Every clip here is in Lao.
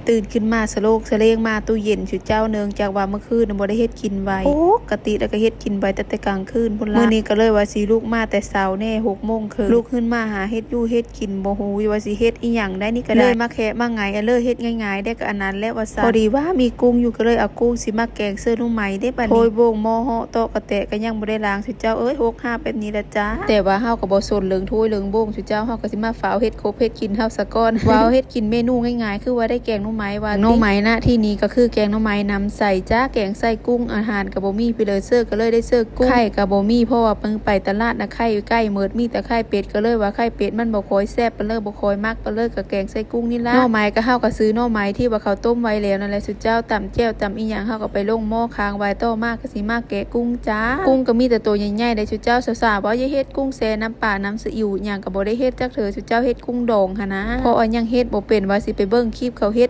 ຕື່ນຂຶ້ນມາສະໂລກສະເລງມາຕູ້ເຢັນຊຸເຈົ້າ ເນື່ອງຈາກວ່າມື້ຄືນບໍ່ໄດ້ເຮັດກິນໄວ. ປົກກະຕິແລ້ວກໍເຮັດກິນໄວຕັ້ງແຕ່ກາງຄືນພຸ້ນລະ. ມື້ນີ້ກໍເລີຍວ່າຊິລຸກມາແຕ່ເຊົ້າແດ່ ຫົກໂມງເຄິ່ງ ລຸກຂຶ້ນມາຫາເຮັດຢູ່ເຮັດກິນ ບໍ່ຮູ້ວ່າຊິເຮັດອີ່ຫຍັງໄດ໋ນີ້ກໍໄດ້ ເລີຍມາແຄະມາໄຫງ ເລີຍເຮັດງ່າຍໆໄດ້ກໍອັນນັ້ນແຫຼະວ່າຊັ້ນ. ພໍດີວ່າມີກຸ້ງຢູ່ ກໍເລີຍເອົາກຸ້ງຊິມາແກງເສີນ້ອງໃໝເດ້ບັດນີ້. ໂອ້ຍ ໂບງໝໍ້ເຫາະເຕາະກະແຕະກໍຍັງບໍ່ໄດ້ລ້າງ ເຈົ້າເອີຍ ຫົກຫາບແບບນີ້ລະຈ້າ. ແຕ່ວ່າເຮົາກໍບໍ່ສົນເລື່ອງຖ້ວຍເລື່ອງໂບງ ຊຸເຈົ້າ ເຮົາກໍຊິມາຟ້າວເຮັດຄົບເຮັດກິນເຮົາສາກ່ອນ. ຟ້າວເຮັດກິນເມນູງ່າຍໆ ຄືວ່າໄດ້ແກງໜໍ່ໄມ້ວ່າຕິ. ໜໍ່ໄມ້ນະທີ່ນີ້ກໍຄືແກງໜໍ່ໄມ້ນ້ຳໃສຈ້າ ແກງໃສ່ກຸ້ງ. ອາຫານກໍບໍ່ມີ ພີ່ເລີເຊີກໍເລີຍໄດ້ເຊີກຸ້ງ. ໄຂ່ກໍບໍ່ມີ ເພາະວ່າເພິ່ນໄປຕະຫຼາດນະ ໄຂ່ໃກ້ໝົດ ມີແຕ່ໄຂ່ເປັດ ກໍເລີຍວ່າໄຂ່ເປັດມັນບໍ່ຄ່ອຍແຊບ ເພິ່ນເລີຍບໍ່ຄ່ອຍມັກ ເພິ່ນເລີຍກໍແກງໃສ່ກຸ້ງນີ້ລະ. ໜໍ່ໄມ້ກໍ ເຮົາກໍຊື້ໜໍ່ໄມ່ທີ່ວ່າເຂົາຕົ້ມໄວ້ແລ້ວນັ້ນແຫຼະ ຊຸເຈົ້າ. ຕຳແຈ່ວຕຳອີ່ຫຍັງ ເຮົາກໍໄປລົງໝໍ້ຄ້າງໄວ້ ຕໍ່ມາ ຊິມາແກະກຸ້ງຈ້າ. ກຸ້ງກໍມີແຕ່ໂຕໃຫຍ່ໆໄດ໋ຊຸເຈົ້າ. ສາວໆເວົ້າຢ່າເຮັດກຸ້ງແຊ່ນ້ຳປາ ນ້ຳຊະອິ້ວຫຍັງກໍບໍ່ໄດ້ເຮັດຈັກເທື່ອ ຊຸເຈົ້າ. ເຮັດກຸ້ງດອງຫັ້ນນະ ເພາະວ່າຍັງເຮັດບໍ່ເປັນ ວ່າຊິໄປເບິ່ງຄລິບເຂົາເຮັດ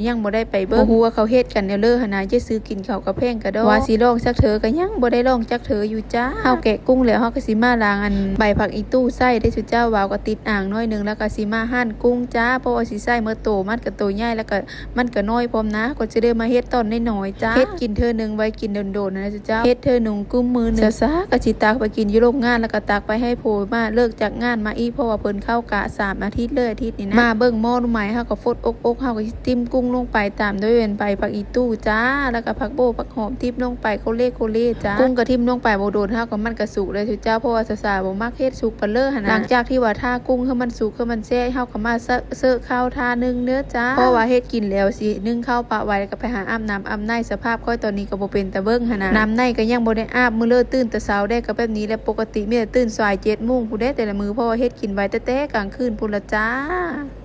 ຍັງບໍ່ໄດ້ໄປເບິ່ງ ບໍ່ຮູ້ວ່າເຂົາເຮັດກັນແນວເລີຫັ້ນນະ. ຢ່າຊື້ກິນເຂົາກະແພງກະດອກ ວ່າຊິລອງຈັກເທື່ອກໍຍັງບໍ່ໄດ້ລອງຈັກເທື່ອຢູ່ຈ້າ. ເຮົາແກະກຸ້ງແລ້ວ ເຮົາກໍຊິມາລ້າງອັນໃບຜັກອີ່ຕູ້ໃສ່ເດ້ຊຸເຈົ້າ. ວາວກໍຕິດອ່າງໜ້ອຍໜຶ່ງ ແລ້ວກໍຊິມາຫັ່ນກຸ້ງຈ້າ ເພາະວ່າຊິໃສ່ໝົດໂຕ ມັນກໍໂຕໃຫຍ່ ແລ້ວກໍ ມັນກໍນ້ອຍພ້ອມນະ ກໍຈະໄດ້ມາເຮັດຕອນນ້ອຍໆຈ້າ. ເຮັດກິນເທື່ອໜຶ່ງໄວ້ກິນດົນໆນະຊຸເຈົ້າ. ເຮັດເທື່ອໜຶ່ງກຸ້ມມື້ໜຶ່ງ ຊ້າໆກໍຊິຕັກໄປກິນຢູ່ໂຮງງານ ແລ້ວກໍຕັກໄປໃຫ້ໂພມາເລີກຈາກງານມາອີກ ເພາະວ່າເພິ່ນເຂົ້າກະສາມອາທິດເລີຍອາທິດນີ້ນະ. ມາເບິ່ງໝໍ້ໜໍ່ໄມ້ ເຮົາກໍຟົດອົກໆ ເຮົາກໍຊິຖິ້ມກຸ້ງລົງໄປ ຕາມດ້ວຍໃບຜັກອີ່ຕູ້ຈ້າ ແລ້ວກໍຜັກໂບຜັກຫອມ ຖິ້ມລົງໄປໂຄເລໂຄເລຈ້າ. ກຸ້ງກໍຖິ້ມລົງໄປບໍ່ດົນ ເຮົາກໍມັນກໍສຸກແລ້ວຊຸເຈົ້າ ເພາະວ່າສາວໆບໍ່ມັກເຮັດສຸກປານເລີຫັ້ນນະ. ຫຼັງຈາກທີ່ວ່າຖ້າກຸ້ງໃຫ້ມັນສຸກ ໃຫ້ມັນແຊະ ເຮົາກໍມາເຊີ ເຊີເຂົ້າທ່າໜຶ່ງເດີຈ້າ ເພາະວ່າເຮັດກິນແລ້ວຊິໜຶ້ງເຂົ້າປະໄວ້ ແລ້ວກໍໄປຫາອາບນ້ຳອາບໃນ. ສະພາບຂ້ອຍຕອນນີ້ກໍບໍ່ເປັນຕາເບິ່ງຫັ້ນນະ ນ້ຳໃນກໍຍັງບໍ່ໄດ້ອາບ. ມື້ເລີຕື່ນແຕ່ເຊົ້າແດ່ກໍແບບນີ້ແຫຼະ ປົກກະຕິມີແຕ່ຕື່ນສາຍເຈັດໂມງພຸ້ນເດ້ແຕ່ລະມື້ ເພາະວ່າເຮັດກິນໄວແຕ່ແຕ່ກາງຄືນພຸ້ນລະຈ້າ.